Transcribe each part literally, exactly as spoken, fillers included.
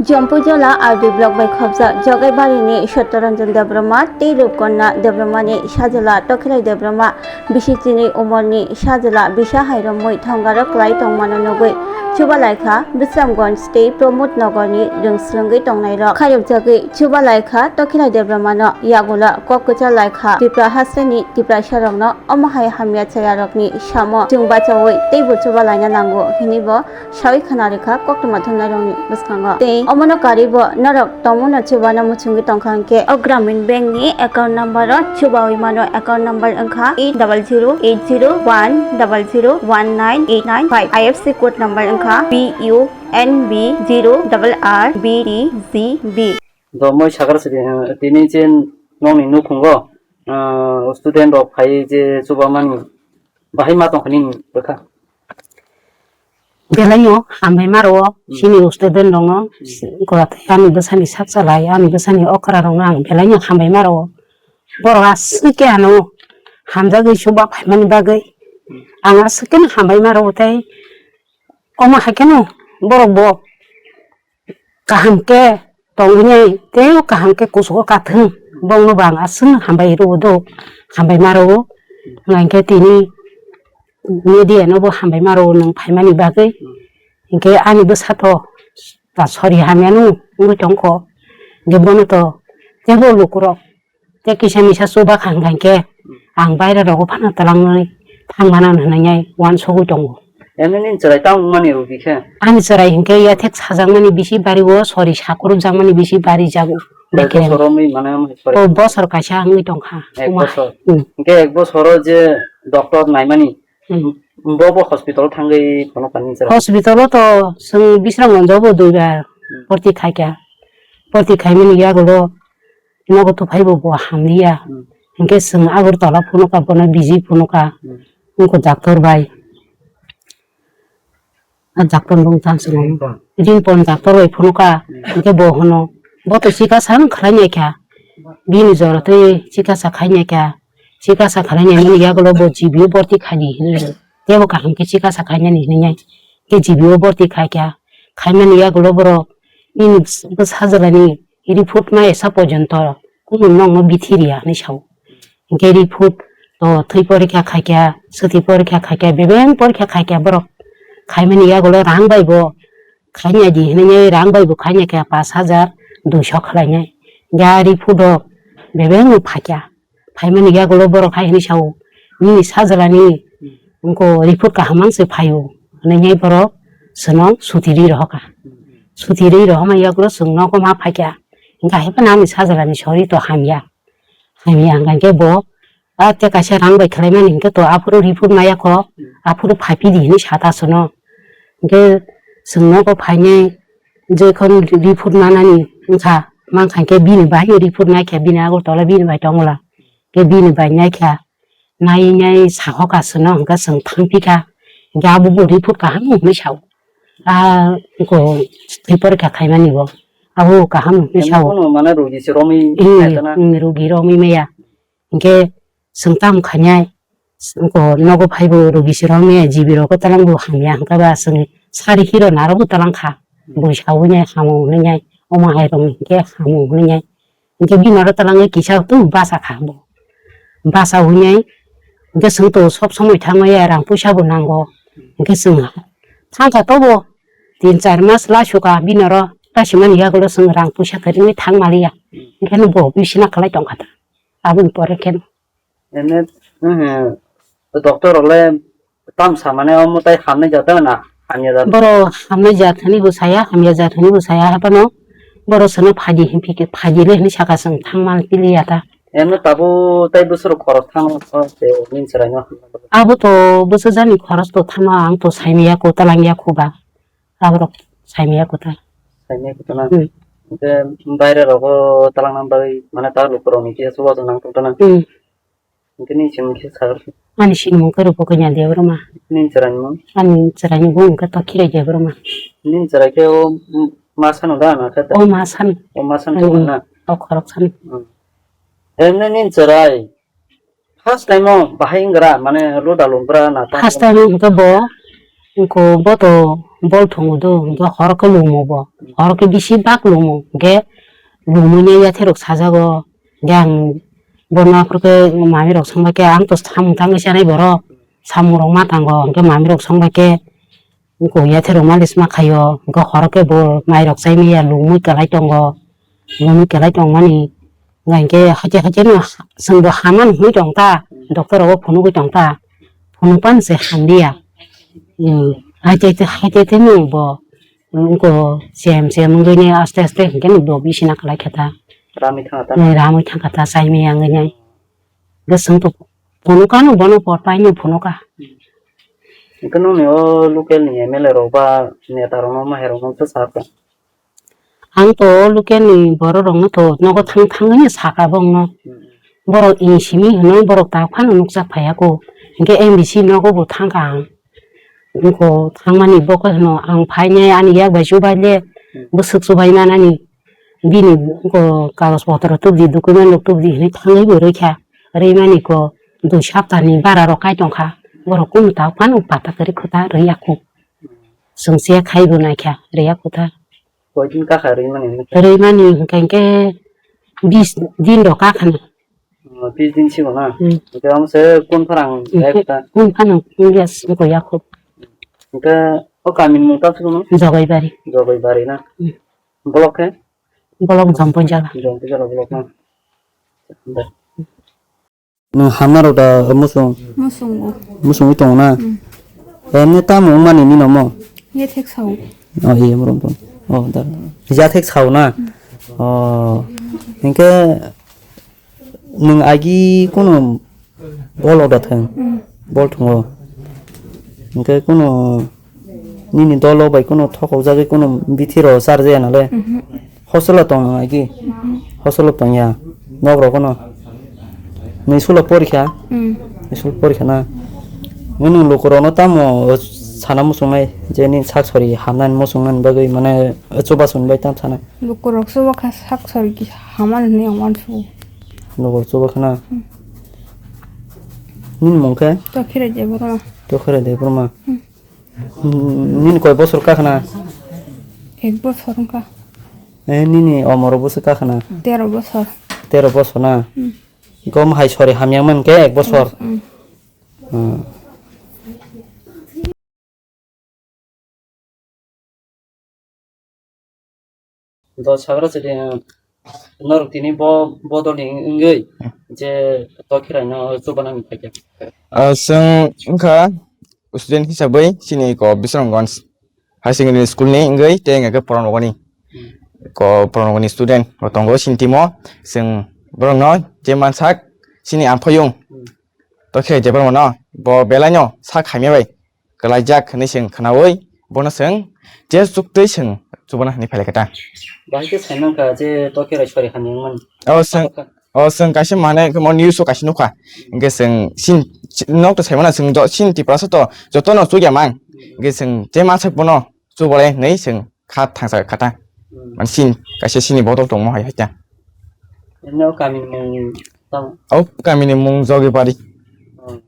Chompuijola R D block bai khopjak Jogaibarini Sottoranjan Debbarma tei Rupkonna Debbarmani sajla Tokhilai Debbarma bisi chini umorni sajla bisa hai romwi thongaro kwlai tongmano nugwi chubalaikha Bisramganj tei Pramod Nagarni rwngsrwngwi tongnairok. Khairokjagwi chubalaikha Tokhilai Debbarmano yagulo kok kwchar laikha Tripura hasteni Tiprasarokno omo hai hamya chayarokni samo chwng bachaui teibo chubalaina nango hinwi bo saui khna rwkha koktwma thumnairokni bwskango. Tei omono karwi bo norok tongmungno chubana muchungwi tongkha hinkhe o Gramin Bank ni account number o chubaui mano, account number wngkha eight double zero eight zero one double zero one nine eight nine five. I F S C code number wngkha P U N B zero double R B T G B. Do moi sakar sidi, eh, tini chen nongni nukhungo, eh, student rok phai je chubamani bahai ma tongkha nini bwkha. Belaino hambai maro, hmm, sini student rongo, hmm, gora tei ani bwsani sak chalai, ani bwsani okra rokno ang belaino hambai maro. Borok aswk khe ano hamjagwi chuba phaimani bagwi ang aswk kheno hambai maro tei omo hai kheno borok bo kaham khe tongwi nai tei o kaham khe kuchugo kathwng bongno bo ang aswkno hambai rwo do hambai maro. Hwnkhe tini media no bo hambai maro nwng phaimani bagwi. Hinkhe ani bwsa to ta sori hamya no wngwi tongkho. Hinkhe bono to teibo lukurok tei kisa misa chuba kha hwnkha hinkhe ang baire rogo phano twlangwi thangmano hwnwi wansugwi tongo. Emni nini chwrai tamo wngmani rugi khe? Ani chwrai hinkhe yathek sajakmani bisi bari o sori sakurupjakmani bisi bari jago. Bai bekereng. Bosor romwi mane wngmani sori? O bosor kaisa wngwi tongkha. Ek bosor. Hmm. Hinkhe ek bosoro je doctor naimani, hmm, bo bo hospital thangwi phano kani chwrai? Hospital o to chwng Bisramganj o bo duibar, hmm, bhorti khaikha. Bhorti khaimani yagulo nogo tuphaibo bo hamliya. Hmm. Hinkhe chwng Agartala phunukha, bono biji phunukha. Hmm. Wngkha doctor bai. A doctor bung tang chwng. Ringpon. Ringpon doctor bai phunukha. Hmm. Hinkhe bo hwno, bo to chikasa wng khlai naikha. Bini jora tei chikasa khai naikha. Chikasa khlai naimani yagulo bo G B o bhorti khaidi hinwi. Teibo kaham khe chikasa khainani hinwi. Tei G B o bhorti khaikha. Khaimani yagulo borok nini bwsa jwlaini report ma esa porjonto kunu nokno bithi riya hinwi sao. Hinkhe report to thwi porikha khaikha, swtwi porikha khaikha, bebeng porikha khaikha borok. Khaimani yagulo rang bai bo khainai di hinwi rang bai bo khainai kha pash hajar duiso khlainai. Hinkhe a report o bebeng no phaikha. Phaimani yagulo borok hai hinwi sao, "Nini sajlani wngkha report kaham mang se phaio," hwnwi borok chwngno suti ri rohorkha. Suti ri rohorma yagulo chwng nogo ma phaikha. Hinkhe hai phano ani sajlani sori to hamya. Hamya hwnkha khe bo, a, tei kaisa rang bai khlaimani hinkhe to aphuru report maya kho, aphuru phaiphidi hinwi sa ta chwngno. Hinkhe chwng nogo phainai jekhon report manani wngkha, mankha hinkhe bini bai report naikha, bini Agartala bini bai tongola. Khe bini bai naikha, nai nai sahoka chwngno hwnkhe chwng thangphikha. Hinkhe abo bo report kaham wng hinwi sao. A, eko twi porikha khaimani bo. Abo kaham wng hinwi sao. Bono mane rogi se romwi naikha na? Hmm, hmm, rogi romwi maya. Hinkhe chwng tamo khainai, eko nogo phaibo rogi se romwi maya, G B rogo twlangbo hamya hwnkhe ba chwng sari hero narwkbo twlangkha. Bo sawi nai hamo hwnwi nai, omo hai rok hinkhe hamo hwnwi nai. Hinkhe bini oro twlangwi kisa tu basa kha bo. Basa hwnwi, hinkhe chwng to sob somoi thangwi ya rang puisa bo nango. Hinkhe chwng thangkha tobo tin char mas laisuka bini oro taisimani yagulo chwng rang puisa kwrwngwi thang maliya. Hinkhe no bo bisina khlai tongkha ta. Aboni pore khe no. Ene, eh, doctor rok le tam sa mane omo tai hamnai jat na hamya jat? Boro hamnai jat hinwi bo saya, hamya jat hinwi bo saya, haphano boro sono phaidi hinwi phikhe, phaidi le hinwi saka chwng thangma pili ya ta. Ene tabuk tai bwswk rok khoros thangma o te o nini chwrai no? Abo to bwswk jani khoros to thangma ang to saimaya ko, twlangya ko ba. Aborok saimaya kwtal. Saimaya kwtal na? Hmm. Hwnkhe baire rogo twlangna bagwi mane ta lukurokni kisa chubachu nang tongtana? Hmm. Hwnkhe nini simung kisa sagor khe. Ani sinimung khe Rupokanya Debbarma. Nini chwraini mung? Ani chwraini mung hwnkhe Tokhirai Debbarma. Nini chwrai khe o, mm, ma sano da na khe? O ma sano. O ma sano. Hmm. Tongmani na? O khorok sano. Hmm. Emne nini chwrai first time o bahai wnggra, mane luda lubra na ta? First time o hwnkhe bo, wngkho bo to bol thungo do, hingke horo khe lumo bo, horo khe bisi bak lumo, hingke lumui ni yathai rok sajago, hingke ang bono aphuru khe mami rok song bai khe ang to samung tangwi chanai borok, samung rok ma tango, hingke mami rok song bai khe, wngkha yathai rok malis ma khaio, wngkha horo khe bo mai rok chai maya, lumui kwlai tongo, lumui kwlai tongmani, wngkha hingke haikhe haikhe no chwng bo hamani hinwi tong ta, doctor rogo phunugwi tong ta, phunuk pan se hamliya, hmm, haikhe haikhe no bo wngkha chem chem wngwi aste aste hingke no bo bisina kwlai khe ta, ramwi thangkha ta, hmm, ramwi thangkha ta chai maya wngwi nai, bwswng to phunuk ano bono por pai no phunuk a. Hwnkhe nokni o local ni M L A rok ba neta rok no, maha rok no bwsa sa kha? Ang to o local ni borok rok no to nogo thang thang hwnwi saka bongno. Hmm. Borok ini simi hwnwi borok ta phano nukjak phaiya kho. Hwnkhe M D C nogo bo thangkha ang. Wngkha thangmani bo khe hwno ang phainai ani yak bai chubaile, hmm, bwswk chubai manani. Bini wngkha kagoj potro tubudi, document rok tubudi hwnwi thangwi bo rwkha. Rwimani kho dui saptani bara rok kai tongkha. Borok kunu ta phano pata kwrwi kho ta rwya kho. Chwng se khai bo naikha rwya kho ta. Koidin kakha rwimani hwnwi khe? Rwimani hwnkhe hwnkhe bis din rok kakhana. Oh, bis din sigo na? Hmm. Hwnkhe omo se kun pharang, hmm, ekta? Kun pharang, yes, wngkha yakho. Hwnkhe o kamini mung tamo sukunu? Jogoibari. Jogoibari na? Hmm. Block khe? Block Jampuijala. Jampuijala block na? Nwng hamna rok da musung? Musungo. Musungwi tongo na? Mm. Emne tamo wngmani nini nomo? Yathek sao. Oh, iya, murum tong. Oh, da. Yathek sao na? Mm. Oh. Hinkhe nwng agi kunu bol order thang? Mm. Bol thungo. Hinkhe kunu nini dolo bai kunu thokok jagwi kunu bithi rok char jaya nale? Mhm. Hostel o tong nang agi? Mhm. Hostel o tong ya. Nok rok no. Nini school o porikha? Mm. School porikha na. Nini luku rok no tamo sana muchung nai je nini sak sori hamnani muchung nani bagwi mane chubachu bai tam sana? Luku rok chuba kha sak sori ki hamani hwnwi ang uansukgo. Luku rok chuba khana. Mm. Nini mung khe? Tokhira Debbarma. Tokhira Debbarma. Mm. Nini koi bosor kakhna? Ek bosor wngkha. Eh, nini omoro bwswk kakhna? Tero bosor. Tero bosor na? Hmm. Gom hai sori hamya mankhe ek bosor. Hmm. Hmm. Do sagra chwdi, norok tini bo bodolni wngwi je tokhirai no chubanani phaikha. Ah, chwng wngkha student hisabwi chini ko Bisramganj High Secondary School ni wngwi tei hwnkhe Poranogoni. Hmm. Ko Poranogoni student bo tongo chini team o, chwng borokno je mansak chini amphoyung, hmm, tokhirai Debbarma no bo belai no sak hamya bai kwlaijak hwnwi chwng khwnaui, bono chwng je chuktwi chwng chubana hwnwi phailai kha ta. Bahai khe sai mankha je tokhirai sori hamya wngmani. O chwng, o chwng kaisa mane khe mo news o kaisa nukha. Hinkhe chwng sin, nok to sai mano chwng jo-, sin Tiprasa to jotono chukya mang. Hinkhe chwng je mansak bono chubalai hwnwi chwng kha thangsa kha ta. Hmm. Mane sin kaisa sini bodol tongmo hai hai ta. Emne o kamini mung tamo? O kamini mung Jogibari. Oh.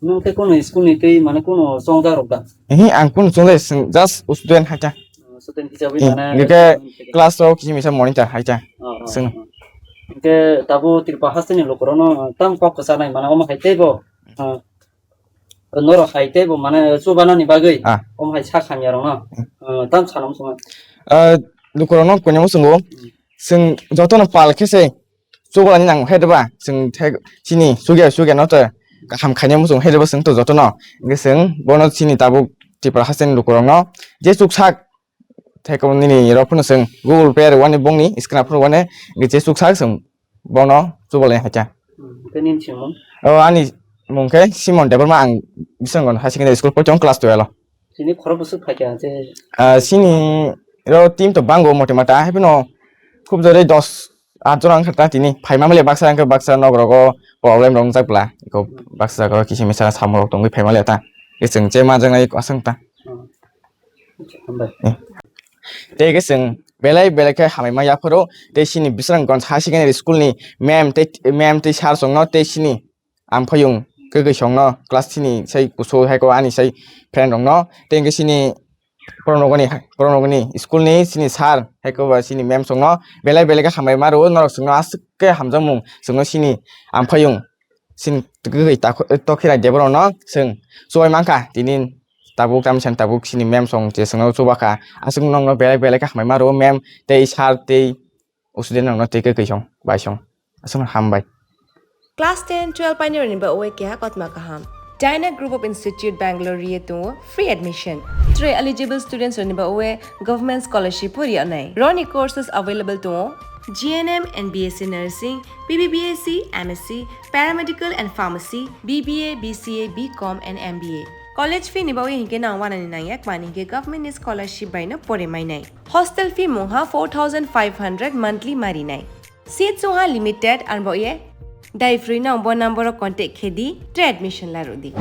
Nwng khe kono school ni twi mane kono chongjak rok da? Ehe, ang kono chongjak, chwng just student hai ta. Oh, student hisabe. Eh, mane hingke class rok kisi misa monitor hai ta. Oh, oh, chwng. Oh. Hingke tabo Tripura haste ni lukurok no tam kok kwchanai mane omo hai teibo. Ah. Norok hai teibo mane chubanani bagwi. Ah. Omo hai sak hamya rok no. Hmm. Ah, tam sana muchungo. Ah, lukurok no konyamo chwngo. Hmm. Chwng jotono pal khe se chubalani nang khe deba, chwng the chini chukya chukya no to kaham khaina muchung khe deba chwng to jotono. Hingke chwng bono chini tabuk Tripura hasteni lukurokno je chuksak thai kabo nini rok phano chwng Google Pay rwani bongni screen phano wane hingke je chuksak chwng bono chubalai hakya. Hmm, hingke nini chimung? O ani mung khe Simon Debbarma, ang Bisramganj High Secondary School poito class twelve o. Tini khorok bwswk phaikha je? Ah, chini ro team to bango mote mata, haibino khub jore dos, at jora wngkha ta tini. Phaima mile baksa wngkha, baksa nok rogo problem rok wngjak bla. Iko baksa jaga o kisa misa samung rok tongwi phaima le ta. Chwng che ma jang nai aswk ta. Hmm. Hambai. Eh. Tei khe chwng belai belai khe hamai ma yapharo. Tei chini Bisramganj High Secondary School ni ma'am tei, ma'am tei sir chwngno tei chini amphoyung kwgwi songno class three ni sai kusu hai ko ani sai friend rokno tei hwnkhe chini Borok nogoni, borok nogoni school ni sini sir, hai koba sini ma'am songno belai belai khe hambai ma rwo, norok songno aswk khe hamjakmung songno sini amphayung sini twgwi takhu-, tokhirai de borokno chwng chubai mankha tini tabuk tamsa tabuk sini ma'am song je songno chubakha aswk nokno belai belai khe hambai ma rwo ma'am tei sir tei usudin nokno tei khe kwisong baisong aswk hambai. Class ten, twelve painirokni ba oe keha kotma kaham. Dyna Group of Institute Bangalore ri tongo free admission. Tre eligible students rokni ba oe government scholarship pori anai. Roni courses available tongo G N M and B S C nursing, B B B S C, M S C, paramedical and pharmacy, B B A, B C A, B Com and M B A. College fee ni ba oe hinke nang wanani nangyak mani hinke government ni scholarship bai no pore mainai. Hostel fee mungha four thousand five hundred monthly marinai. Seat sungha limited anbo ye. Dai free nang bo number o contact khedi, tre admission larudi.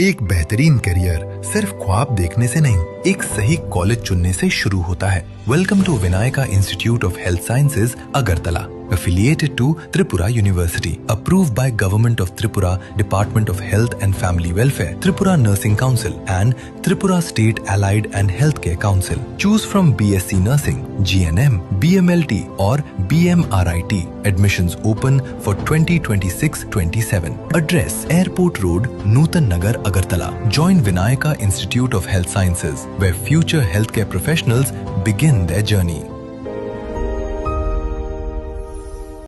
एक बेहतरीन करियर सिर्फ ख्वाब देखने से नहीं, एक सही कॉलेज चुनने से शुरू होता है। Welcome to Vinayaka Institute of Health Sciences, Agartala, affiliated to Tripura University, approved by Government of Tripura, Department of Health and Family Welfare, Tripura Nursing Council, and Tripura State Allied and Healthcare Council. Choose from B S C Nursing, G N M, B M L T, or B M R I T. Admissions open for twenty twenty-six twenty-seven. Address: Airport Road, Nutan Nagar, Agartala. Join Vinayaka Institute of Health Sciences, where future healthcare professionals begin their journey.